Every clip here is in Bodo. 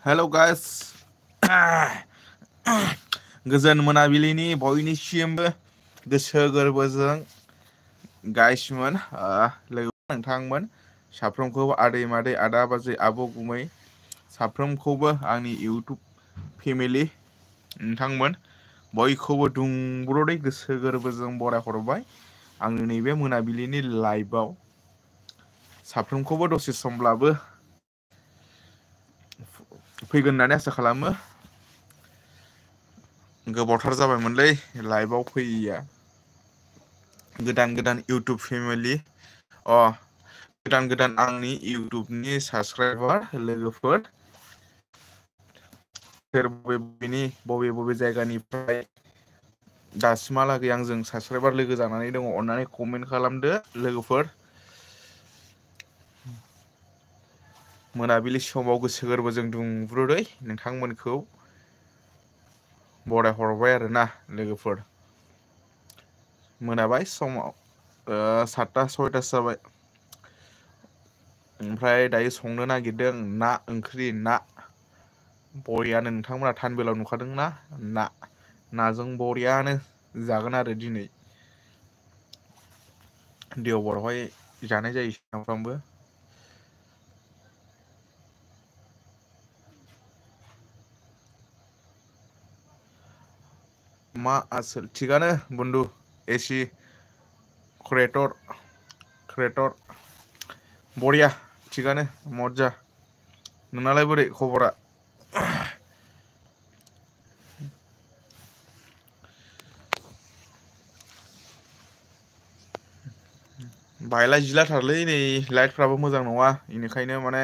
Hello guys. गोजोन मोनाबिलिनि बयनिसिमबो गोसो गोरबोजों गाइसमोन लोगो नोंथांमोन साफ्रोमखौबो आदै मादै आदा बाजै आबौ गुमै साफ्रोमखौबो आंनि इउटुब फेमिलि नोंथांमोन बयखौबो दुंब्रुदै गोसो गोरबोजों बरायहरबाय आंनि नैबे मोनाबिलिनि लाइभआव साफ्रोमखौबो दसे समब्लाबो फैगोन होननानै आसा खालामो। गोबावथार जाबायमोनलै लाइभआव फैयैया। गोदान इउटुब फेमिलि गोदान आंनि इउटुबनि साबस्क्राइबार लोगोफोर सोर बबे जायगानिफ्राय दासिमहालागै आंजों साबस्क्राइबार लोगो जानानै दङ अननानै कमेन्ट खालामदो लोगोफोर। मोनाबिलि समाव गोसो गोरबोजों दुंब्रुदै नोंथांमोनखौ बरायहरबाय आरोना लोगोफोर। मोनाबाय समाव 7ता 6तासो जाबाय। ओमफ्राय दायो संनो नागिरदों ना ओंख्रि ना बरियानो। नोंथांमोना थानबेलाव नुखादोंना नाजों बरियानो जागोन आरो दिनै देवबारावहाय जानाय जायो सानफ्रामबो। मा आसोल थिगानो बन्दु एसि क्रेटर बरिया थिगानो मज्जा। नोंनालाय बोरै खबरा? बायला जिलाथारलै नै लाइटफ्राबो मोजां नङा बेनिखायनो माने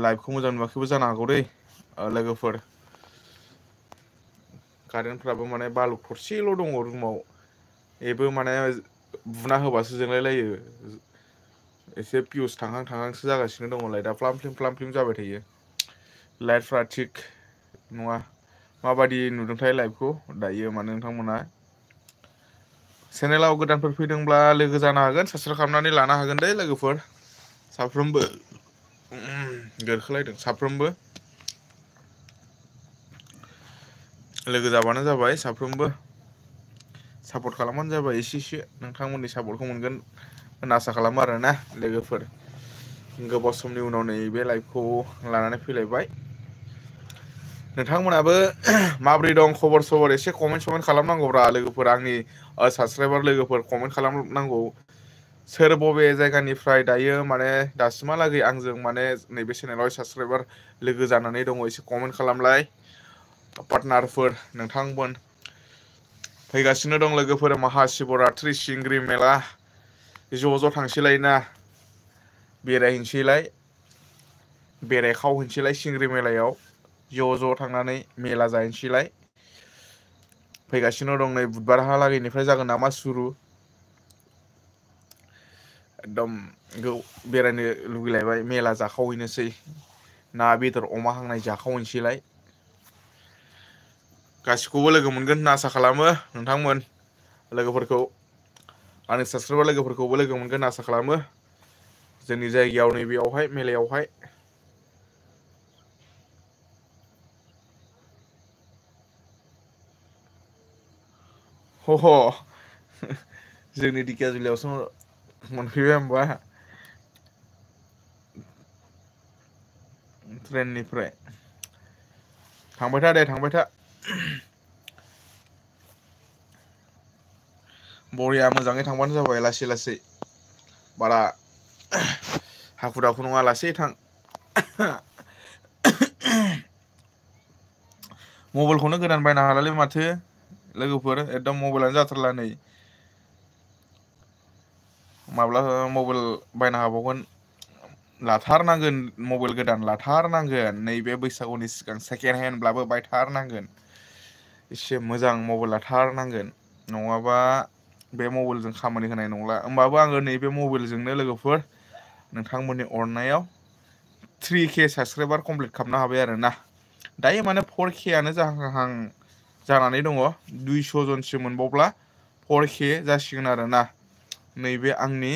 लाइभखौ मोजां नुवाखैबो जानो हागौ दै लोगोफोर। कारेन्टफ्राबो माने बाल्ब थरसेल' दङ रुमाव बेबो माने बुना होबासो जोंलाय लायो। एसे पिउस थांहांसो जागासिनो दङ लाइटआ फ्लाम जाबाय थायो। लाइटफ्रा थिग नङा। माबादि नुदोंथाय लाइभखौ दायो माने नोंथांमोना चेनेलाव गोदानफोर फैदोंब्ला लोगो जानो हागोन साबसक्राइब खालामनानै लानो हागोन दै लोगोफोर। साफ्रोमबो देरखोलायदों साफ्रोमबो लोगो जाबानो जाबाय। साफ्रोमबो सापर्ट खालामबानो जाबाय। एसे नोंथांमोननि सापर्टखौ मोनगोन होनना आसा खालामो आरोना लोगोफोर। गोबाव समनि उनाव नैबे लाइभखौ लानानै फैलायबाय। नोंथांमोनाबो माब्रै दं खबर सबर एसे कमेन्ट खालामनांगौब्रा लोगोफोर। आंनि साबस्क्राइबार लोगोफोर कमेन्ट खालामनांगौ। सोर बबे जायगानिफ्राय दायो माने दासिमहालागै आंजों माने नैबे चेनेलाव साबसक्राइबार लोगो जानानै दङ एसे कमेन्ट खालामलाय। पार्टनारफोर नोंथांमोन फैगासिनो दं लोगोफोर महाशिबरात्रि सिंग्रि मेला ज' थांसैलाय ना बेरायहैसैलाय बेरायखावहैसैलाय सिंग्रि मेलायाव ज' थांनानै मेला जाहैसैलाय। फैगासिनो दं नै बुधबारहालागैनिफ्राय जागोन नामा सुरु। एकदम बेरायनो लुगैलायबाय मेला जाखावहैनोसै ना बेदर अमा हांनाय जाखावहैनोसैलाय। गासिखौबो लोगो मोनगोन होनना आसा खालामो नोंथांमोन लोगोफोरखौ। आंनि साबस्क्राइबार लोगोफोरखौबो लोगो मोनगोन होनना आसा खालामो जोंनि जायगायाव नैबेयावहाय मेलायावहाय। जोंनि दिखियाजुलियावसो मोनफैबाय होमबा ट्रेननिफ्राय। थांबाय था दे थांबाय था। बरिया मोजाङै थांबानो जाबाय लासै बारा हाखु दाखु नङा लासै थां। मबाइलखौनो गोदान बायनो हालालै माथो लोगोफोर एकदम मबाइलानो जाथारला नै। माब्ला मबाइल बायना हाबावगोन। लाथारनांगोन मबाइल गोदान लाथारनांगोन नैबे बैसागुनि सिगां सेकेन्ड हेन्दब्लाबो बायथारनांगोन। एसे मोजां मबाइल लाथारनांगोन नङाबा बे मबाइलजों खामानि होनाय नंला। होमबाबो आङो नैबे मबाइलजोंनो लोगोफोर नोंथांमोननि अननायाव 3K साबसक्राइबार कमप्लिट खालामनो हाबाय आरोना। दायो माने 4Kआनो जाहां जानानै दङ। 200 जनसो मोनबावब्ला 4K जासिगोन आरोना। नैबे आंनि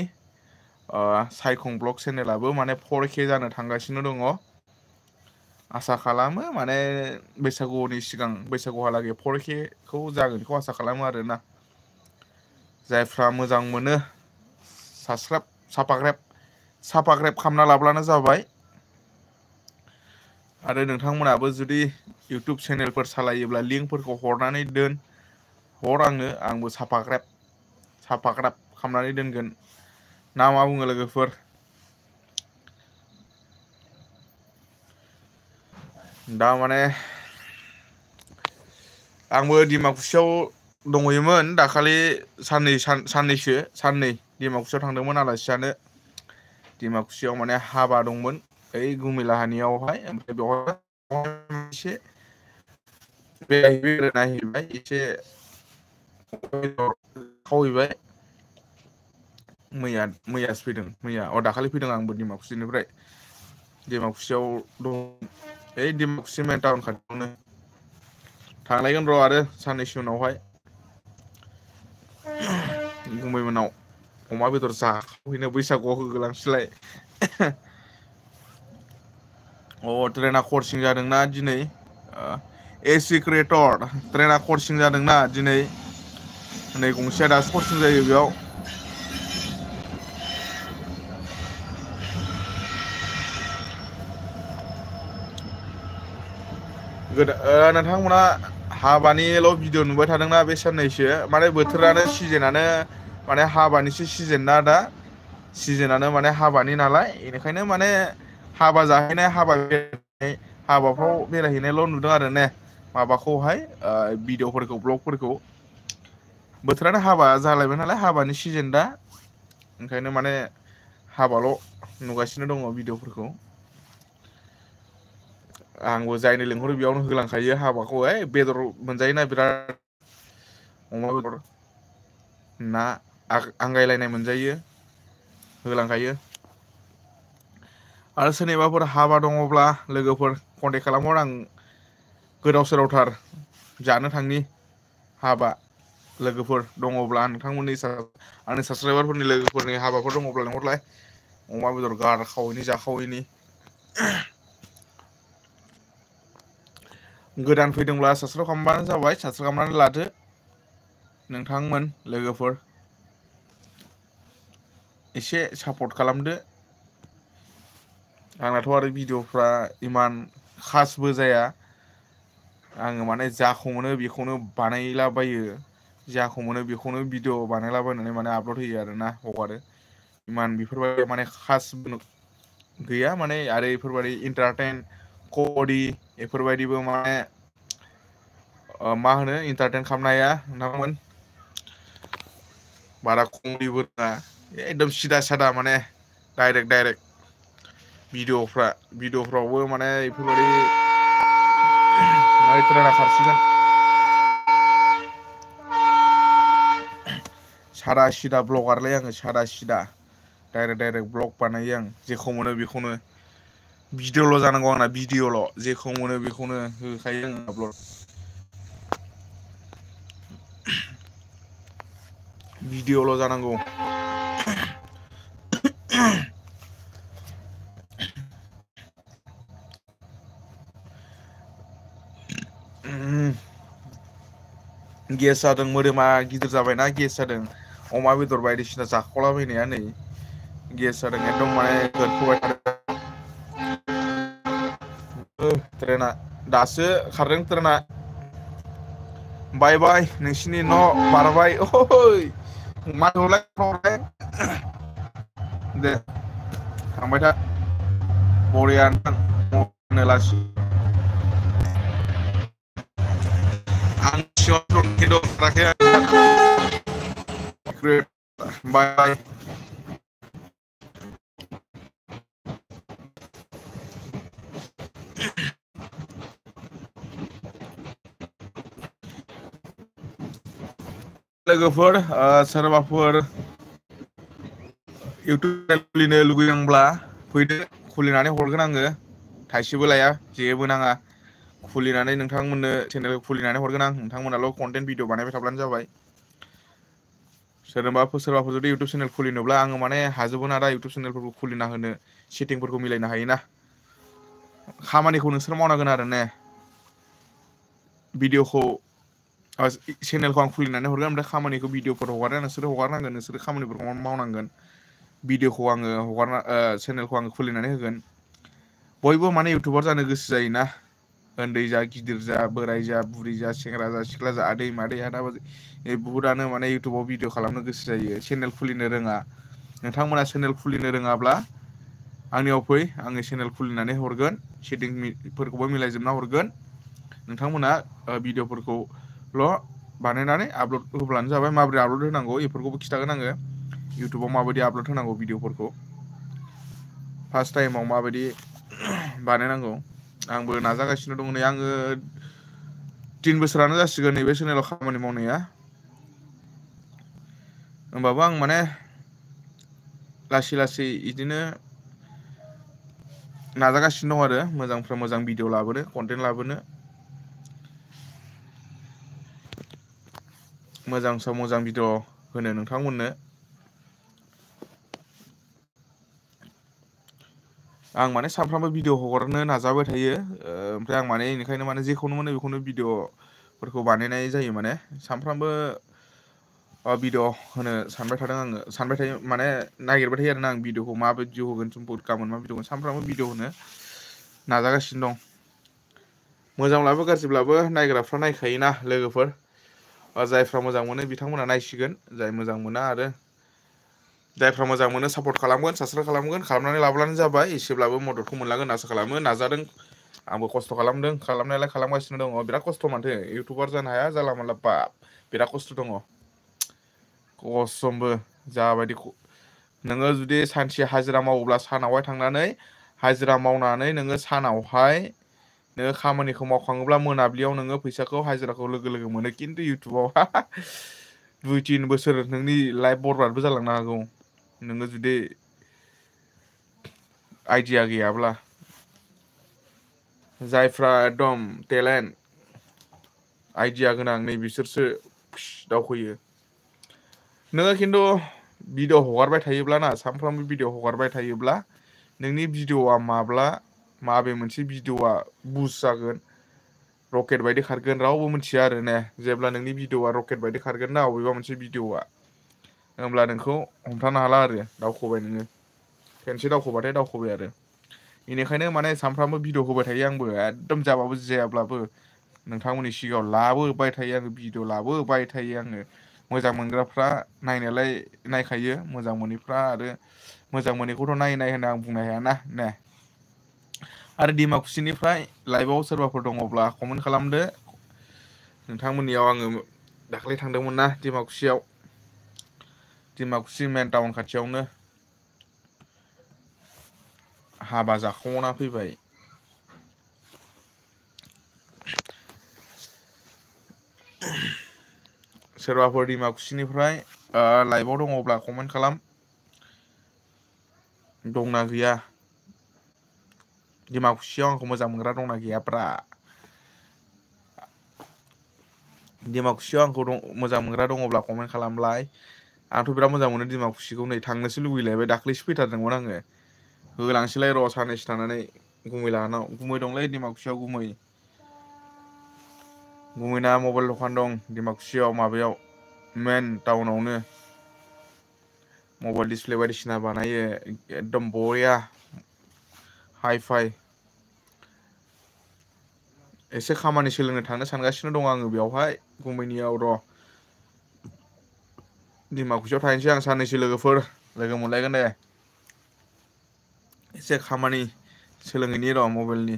सायखं ब्लग चेनेलाबो माने 4K जानो थांगासिनो दङ। आसा खालामो माने बैसागुनि सिगां बैसागुहालागै 4K खौ जागोनखौ आसा खालामो आरोना जायफ्रा मोजां मोनो साबसक्राइब खालामना लाब्लानो जाबाय आरो नोंथांमोनाबो जुदि इउटुब चेनेलफोर सालायोब्ला लिंकफोरखौ हरनानै हर आंबो साफाग्राब खालामनानै दोनगोन ना मा बुङो लोगोफोर दा माने आंबो डिमाकुसियाव दंहैयोमोन दाखालि साननै डिमाकुसियाव थांदोंमोन आलासि जानो डिमाकुसियाव माने हाबा दंमोन ओइ गुमिलाहानियावहाय ओमफ्राय बेवहाय एसे नायहैबाय एसे खावहैबाय मैयासो फैदों दाखालि फैदों आंबो डिमाकुसिनिफ्राय डिमाकुसियाव दं ओइ डिमाकुसि मेन टाउन खाथियावनो थांलायगोन र' आरो साननैसो उनावहाय गुमैमोनाव अमा बेदर जाहैनो बैसागुआव होगोलांसैलाय ट्रेना खरसिं जादोंना दिनै एसि क्रेटर ट्रेना खरसिं जादोंना दिनै नै गंसेया दासो खरसिं जायो बेयाव नोंथांमोना हाबानिल' भिडिअ नुबाय थादोंना बे साननैसो माने बोथोरानो सिजोनानो माने हाबानिसो सिजोन ना दा सिजोनानो माने हाबानि नालाय बेनिखायनो माने हाबा जाहैनाय हाबाफ्राव बेरायहैनायल' नुदों आरो ने माबाखौहाय भिडिअफोरखौ ब्लगफोरखौ बोथोरानो हाबा जालायबाय नालाय हाबानि सिजोन दा ओंखायनो माने हाबाल' नुगासिनो दङ भिडिअफोरखौ आंबो जायनो लिंहरो बेयावनो होलांखायो हाबाखौ बेदर मोनजायोना बिराद अमा बेदर ना आंगायलायनाय मोनजायो होलांखायो आरो सोरनिबाफोर हाबा दङब्ला लोगोफोर कन्टेक्ट खालामहर आं गोदाव सोरावथार जानो थांनि हाबा लोगोफोर दङब्ला नोंथांमोननि आंनि साबसक्राइबारफोरनि लोगोफोरनि हाबाफोर दङब्ला लेंहरलाय अमा बेदर खावैनि जाखावैनि गोदान फैदोंब्ला साबसक्राइब खालामबानो जाबाय साबसक्राइब खालामनानै लादो नोंथांमोन लोगोफोर एसे सापर्ट खालामदो आंनाथ' आरो भिडिअफ्रा इमान खासबो जाया आङो माने जाखौ मोनो बेखौनो बानायलाबायो जाखौ मोनो बेखौनो भिडिअ बानायलाबायनानै माने आपलड होयो आरोना हगारो इमान बेफोरबायदि माने खास गैया माने आरो बेफोरबायदि इन्टारटेन कमेडि बेफोरबायदिबो माने मा होनो इन्टारटेन खालामनो हाया नोंथांमोन बारा कमेडिबो नङा एकदम सिदा सादा माने डाइरेक्ट भिडिअफ्रावबो माने बेफोरबायदि ट्रेना खारसिगोन सादा सिदा ब्लगारलै आङो सादा सिदा डाइरेक्ट ब्लग बानायो आं जेखौ मोनो बेखौनो भिडिअल' जानांगौ आंना भिडिअल' जेखौ मोनो बेखौनो होखायो आं आपलड भिडिअल' जानांगौ गेस जादों मोदोमा गिदिर जाबायना गेस जादों अमा बेदर बायदिसिना जाखावलाबायनाया नै गेस जादों एकदम माने गोदफुबाय थादों ट्रेना दासो खारदों ट्रेना बाय नोंसिनि न' बारबाय ओइ मा नुलाय दे थांबाय था बरिया नोंथां लासि आं सिगाङाव बाय लोगोफोर सोरबाफोर इउटुब चेनेल खुलिनो लुगैदोंब्ला फैदो खुलिनानै हरगोन आङो थाइसेबो लाया जेबो नाङा खुलिनानै नोंथांमोननो चेनेलखौ खुलिनानै हरगोन आं नोंथांमोनाल' कन्टेन्ट भिडिअ बानायबाय थाब्लानो जाबाय सोरबाफोर जुदि इउटुब चेनेल खुलिनोब्ला आङो माने हाजोबो ना दा इउटुब चेनेलफोरखौ खुलिना होनो सेटिंफोरखौ मिलायनो हायोना खामानिखौ नोंसोर मावनांगोन आरो ने भिडिअखौ चेनेलखौ आं खुलिनानै हरगोन ओमफ्राय खामानिखौ भिडिअफोर हगारनाया नोंसोरो हगारनांगोन नोंसोरो खामानिफोरखौ मावनांगोन भिडिअखौ आङो हगारना चेनेलखौ आङो खुलिनानै होगोन बयबो माने इउटुबार जानो गोसो जायोना उन्दै जा गिदिर जा बोराय जा बुरै जा सेंग्रा जा सिख्ला जा आदै मादै आदा बाजै बुहुदानो माने इउटुबाव भिडिअ खालामनो गोसो जायो चेनेल खुलिनो रोङा नोंथांमोना चेनेल खुलिनो रोङाब्ला आंनियाव फै आङो चेनेल खुलिनानै हरगोन सेटिंफोरखौबो मिलायजोबना हरगोन नोंथांमोना भिडिअफोरखौल' बानायनानै आपल'ड होब्लानो जाबाय माबोरै आपल'ड होनांगौ बेफोरखौबो खिन्थागोन आङो इउटुबाव माबायदि आपल'ड होनांगौ भिडिअफोरखौ फार्स्ट टाइमाव माबायदि बानायनांगौ आंबो नाजागासिनो दं नै आङो 3 बोसोरानो जासिगोन नैबे चेनेलाव खामानि मावनाया होमबाबो आं माने लासै लासै बिदिनो नाजागासिनो दं आरो मोजांनिफ्राय मोजां भिडिअ लाबोनो कन्टेन्ट लाबोनो मोजां भिडिअ होनो नोंथांमोननो आं माने सानफ्रामबो भिडिअ हगारनो नाजाबाय थायो ओमफ्राय आं माने बेनिखायनो माने जेखौनो मोनो बेखौनो भिडिअफोरखौ बानायनाय जायो माने सानफ्रामबो भिडिअ होनो सानबाय थादों आङो सानबाय थायो माने नागिरबाय थायो आरोना आं भिडिअखौ मा भिडिअ होगोन गाबोन मा भिडिअ होगोन सानफ्रामबो भिडिअ होनो नाजागासिनो दं मोजांब्लाबो गाज्रिब्लाबो नायग्राफ्रा नायखायोना लोगोफोर जायफ्रा मोजां मोनो बिथांमोना नायसिगोन जाय मोजां मोना आरो जायफ्रा मोजां मोनो सापर्ट खालामगोन साबसक्राइब खालामगोन खालामनानै लाब्लानो जाबाय एसेब्लाबो मददखौ मोनलांगोन आसा खालामो नाजादों आंबो खस्थ' खालामदों खालामनायालाय खालामगासिनो दङ बिराद खस्थ' माथो इउटुबार जानो हाया जानला मोनला बाप बिराद खस्थ' दङ कसमबो जाबायदि नोङो जुदि सानसे हाजिरा मावोब्ला सानावहाय थांनानै हाजिरा मावनानै नोङो सानावहाय नोङो खामानिखौ मावखाङोब्ला मोनाब्लियाव नोङो फैसाखौ हाजिराखौ लोगो लोगो मोनो खिन्थु इउटुबाव 2-3 बोसोर नोंनि लाइफ बरबादबो जालांनो हागौ नोङो जुदि आइडिया गैयाब्ला जायफ्रा एकदम टेलेन्ट आइडिया गोनां नै बिसोरसो दावखोयो नोङो खिन्थु भिडिअ हगारबाय थायोब्ला ना सानफ्रामबो भिडिअ हगारबाय थायोब्ला नोंनि भिडिअआ माबे मोनसे भिडिअआ बुस जागोन रकेट बायदि खारगोन रावबो मिथिया आरो ने जेब्ला नोंनि भिडिअआ रकेट बायदि खारगोन ना अबेबा मोनसे भिडिअआ होमब्ला नोंखौ हमथानो हाला आरो दावखोबाय नोङो खेनसे दावखोबाथाय दावखोबाय आरो बेनिखायनो माने सानफ्रामबो भिडिअ होबाय थायो आंबो एकदम जाबाबो जायाब्लाबो नोंथांमोननि सिगाङाव लाबोबाय थायो आङो भिडिअ लाबोबाय थायो आङो मोजां मोनग्राफ्रा नायनायालाय नायखायो मोजां मोनैफ्रा आरो मोजां मोनैखौथ' नाय होनना आं बुंनो हायाना ने आरो डिमाकुसिनिफ्राय लाइभआव सोरबाफोर दङब्ला कमेन्ट खालामदो नोंथांमोननियाव आङो दाख्लै थांदोंमोन ना डिमाकुसि मेन टाउन खाथियावनो हाबा जाखांना फैबाय सोरबाफोर डिमाकुसिनिफ्राय लाइभआव दङब्ला कमेन्ट खालाम दंना गैया डिमाकुसियाव आंखौ मोजां मोनग्रा दंना गैयाब्रा डिमाकुसियाव आंखौ मोजां मोनग्रा दङब्ला कमेन्ट खालामलाय आंथ' बिराद मोजां मोनो डिमाकुसिखौ नै थांनोसो लुगैलायबाय दाख्लैसो फैथारदोंमोन आङो होलांसैलाय र' साननैसो थानानै गुमै लाहानाव गुमै दंलै डिमाकुसियाव गुमैना मबाइल दखान दं डिमाकुसियाव माबायाव मेन टाउनावनो मबाइल डिसप्ले बायदिसिना बानायो एकदम बरिया हाइ फाइ एसे खामानि सोलोंनो थांनो सानगासिनो दं आङो बेवहाय गुमैनियाव र' डिमाकुसियाव थाहैनोसै आं साननैसो लोगोफोर लोगो मोनलायगोन दे एसे खामानि सोलोंहैनि र' मबाइलनि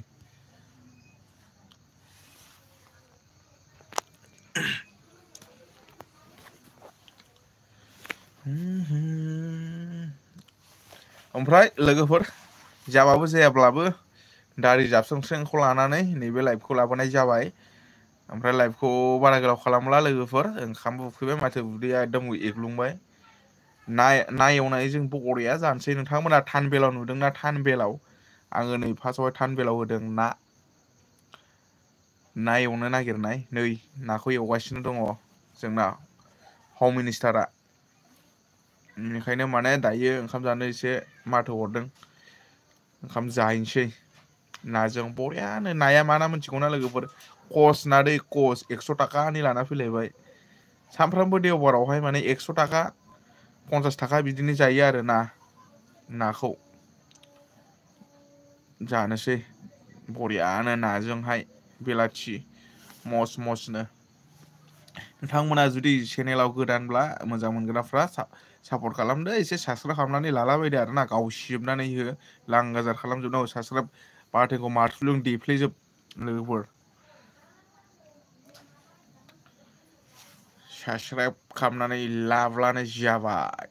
ओमफ्राय लोगोफोर जाबाबो जायाब्लाबो दारि जाबस्रोंस्रोंखौ लानानै नैबे लाइभखौ लाबोनाय जाबाय ओमफ्राय लाइभखौ बारा गोलाव खालामला लोगोफोर ओंखामबो उखैबाय माथो उदैया एकदम एग्लुंबाय ना एवनाय जों बरिया जानोसै नोंथांमोना थानबेलाव नुदोंना थानबेलाव आङो नै फार्स्टआवहाय थानबेलाव होदों ना एवनो नागिरनाय नै नाखौ एवगासिनो दङ जोंना हम मिनिस्टारा बेनिखायनो माने दायो ओंखाम जानो एसे माथो हरदों ओंखाम जाहैनोसै नाजों बरियानो नाया मा ना मोनथिगौना लोगोफोर कस ना दै कस 100 थाखानि लाना फैलायबाय सानफ्रामबो देवबारावहाय माने 100 थाखा 50 थाखा बिदिनो जायो आरो नाखौ जानोसै बरियानो नाजोंहाय बेलाथि मस मसनो नोंथांमोना जुदि चेनेलाव गोदानब्ला मोजां मोनग्राफ्रा सापर्ट खालामदो एसे साबस्क्राइब खालामनानै लालाबायदो आरो ना गावसिबनानै हो लांगाजार खालामजोबनांगौ साबस्क्राइब बाथोनखौ माथुलुं देफ्लेजोब लोगोफोर साबस्क्राइब खालामनानै लाब्लानो जाबाय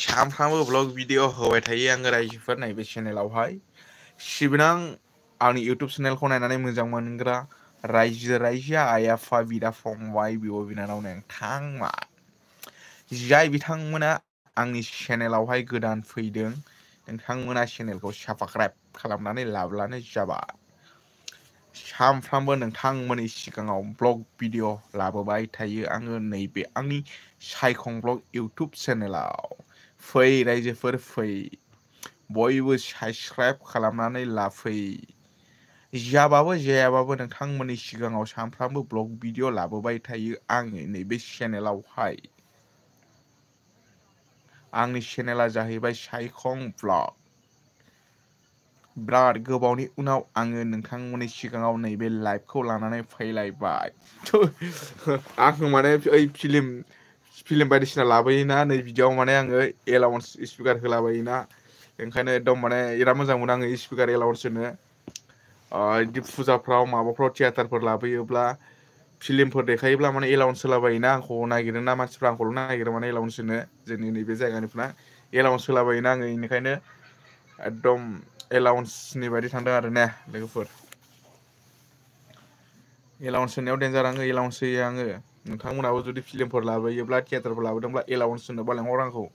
सानफ्रामबो ब्लग भिडिअ होबाय थायो आङो रायजोफोर नैबे चेनेलावहाय सिबिनां आंनि इउटुब चेनेलखौ नायनानै मोजां मोनग्रा रायजो आइ आफा बिदा फंबाय बिब' बिनानाव नोंथांमा जाय बिथांमोना आंनि चेनेलावहाय गोदान फैदों नोंथांमोना चेनेलखौ साबस्क्राइब खालामनानै लाब्लानो जाबाय सानफ्रामबो नोंथांमोननि सिगाङाव ब्लग भिडिअ लाबोबाय थायो आङो नैबे आंनि सायखं ब्लग इउटुब चेनेलाव फै रायजोफोर फै बयबो साबस्क्राइब खालामनानै लाफै जाबाबो जायाबाबो नोंथांमोननि सिगाङाव सानफ्रामबो ब्लग भिडिअ लाबोबाय थायो आङो नैबे चेनेलावहाय आंनि चेनेला जाहैबाय सायखं ब्लग बिराद गोबावनि उनाव आङो नोंथांमोननि सिगाङाव नैबे लाइभखौ लानानै फैलायबाय आङो माने ओइ फिल्म बायदिसिना लाबोयोना नै बिदियाव माने आङो एलाउन्स स्पिकार होलाबायोना ओंखायनो एकदम माने बिराद मोजां मोनो आङो स्पिकार एलाउन्स होनो बिदि फुजाफ्राव माबाफ्राव थियेटारफोर लाबोयोब्ला फिल्मफोर देखायोब्ला माने एलाउन्स होलाबायोना आंखौ नागिरो ना मानसिफ्रा आंखौल' नागिरो माने एलाउन्स होनो जोंनि नैबे जायगानिफ्रा एलाउन्स होलाबायोना आङो बेनिखायनो एकदम एलाउन्सनि बायदि थांदों आरो ने लोगोफोर एलाउन्स होनायाव देन्जार आङो एलाउन्स होयो आङो नोंथांमोनाबो जुदि फिल्मफोर लाबोयोब्ला थियेटारफोर लाबोदोंब्ला एलाउन्स होनोबा लेंहर आंखौ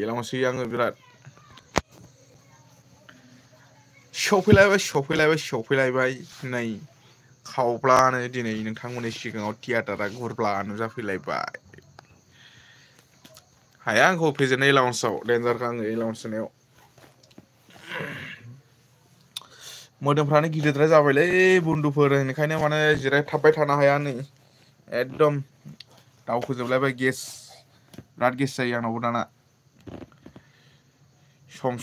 एलाउन्स होयो आङो बिराद सफैलायबाय नै खावब्लानो दिनै नोंथांमोननि सिगाङाव थियेटारा गुरब्ला नुजाफैलायबाय हाया आंखौ फेजेननो एलाउन्सआव देन्जारखा आङो एलाउन्स होनायाव मोदोमफ्रानो गिदिरद्राय जाबायलै बुन्दुफोर ओंखायनो माने जिरायथाबबाय थानो हाया नै एकदम दावखोजोबलायबाय गेस बिराद गेस जायो आंनावबो दाना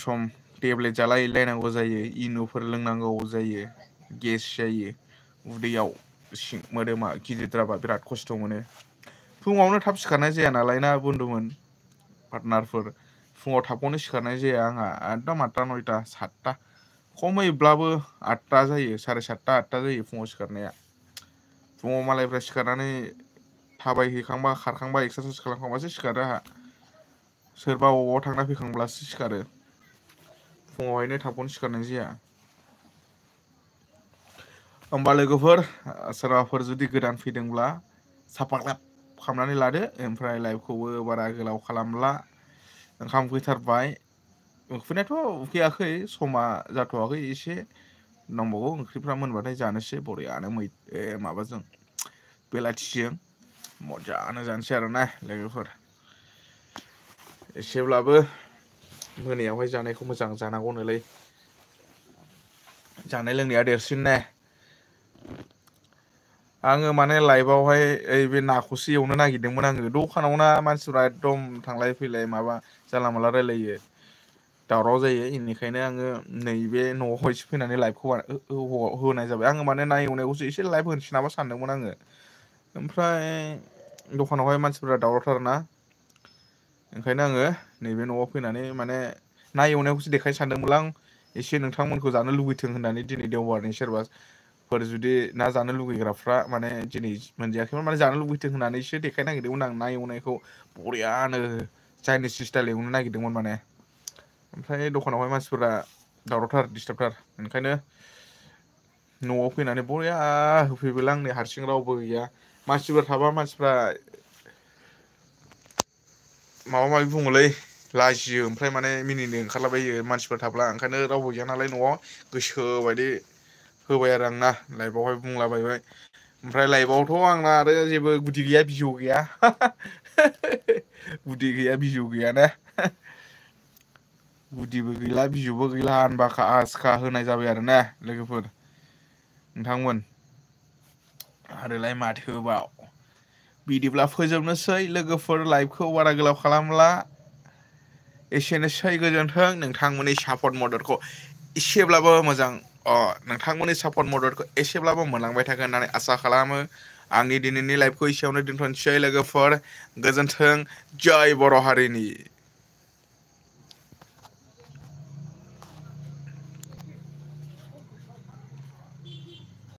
सम टेब्लेट जालायलायनांगौ जायो इनुफोर लोंनांगौ जायो गेस जायो उदैयाव मोदोमा गिदिरद्रायबा बिराद खस्थ' मोनो फुङावनो थाब सिखारनाय जाया नालाय ना बुन्दुमोन पार्टनारफोर फुङाव थाबखौनो सिखारनाय जाया आंहा एकदम 8टा 9टा 7टा खमैब्लाबो 8टा जायो 7:30 8टा जायो फुङाव सिखारनाया फुङाव मालायफ्रा सिखारनानै थाबायहैखांबा खारखांबा एक्सारसाइस खालामखांबासो सिखारो आंहा सोरबा अबावबा थांना फैखांब्लासो सिखारो फुङावहायनो थाबखौनो सिखारनाय जाया होमबा लोगोफोर सोरबाफोर जुदि गोदान फैदोंब्ला साबस्क्राइब खालामनानै लादो ओमफ्राय लाइभखौबो बारा गोलाव खालामला ओंखाम उखैथारबाय उखैनायाथ' उखैयाखै समा जाथ'वाखै एसे दंबावो ओंख्रिफ्रा मोनबाथाय जानोसै बरियानो माबाजों बेलाथिजों मजानो जानोसै आरोना लोगोफोर एसेब्लाबो मोनायावहाय जानायखौ मोजां जानांगौनोलै जानाय लोंनाया देरसिन ने आङो माने लाइभआवहाय ओइ बे नाखौसो एवनो नागिरदोंमोन आङो दखानाव ना मानसिफ्रा एकदम थांलाय फैलाय माबा जानला माला रायलायो दावराव जायो बेनिखायनो आङो नैबे न'आवहायसो फैनानै लाइभखौ होनाय जाबाय आङो माने ना एवनायखौसो एसे लाइभ होनोसै नामा सानदोंमोन आङो ओमफ्राय दखानावहाय मानसिफोरा दावरावथार ना ओंखायनो आङो नैबे न'आव फैनानै माने ना एवनायखौसो देखायनो सानदोंमोन आं एसे नोंथांमोनखौ जानो लुबैथों होननानै दिनै देवबारनि सोरबाफोर जुदि ना जानो लुगैग्राफ्रा माने दिनै मोनजायाखैमोन माने जानो लुबैथों होननानैसो देखायनो नागिरदोंमोन आं ना एवनायखौ बरियानो चाइनिस स्टाइल एवनो नागिरदोंमोन माने ओमफ्राय दखानावहाय मानसिफोरा दावरावथार दिस्टार्बथार ओंखायनो न'आव फैनानै बरिया होफैबायलां नै हारसिं रावबो गैया मानसिफोर थाबा मानसिफ्रा माबा माबि बुङोलै लाजियो ओमफ्राय माने मिनिनो ओंखारलाबायो मानसिफोर थाब्ला ओंखायनो रावबो गैया नालाय न'आव गोसो बायदि होबाय आरो आंना लाइभआवहाय बुंलाबायबाय ओमफ्राय लाइभआवथ' आंना आरो जेबो गुदि गैया बिजौ गैया गुदि गैया बिजौ गैया ने गुदिबो गैला बिजौबो गैला आनबाखा आसखा होनाय जाबाय आरो ना लोगोफोर नोंथांमोन आरोलाय माथोबाव बिदिब्ला फोजोबनोसै लोगोफोर लाइभखौ बारा गोलाव खालामला एसेनोसै गोजोन्थों नोंथांमोननि सापर्ट मददखौ एसेब्लाबो मोजां नोंथांमोननि सापर्ट मददखौ एसेब्लाबो मोनलांबाय थागोन होननानै आसा खालामो आंनि दिनैनि लाइभखौ एसेयावनो दोनथ'नोसै लोगोफोर गोजोन्थों जय बर' हारिनि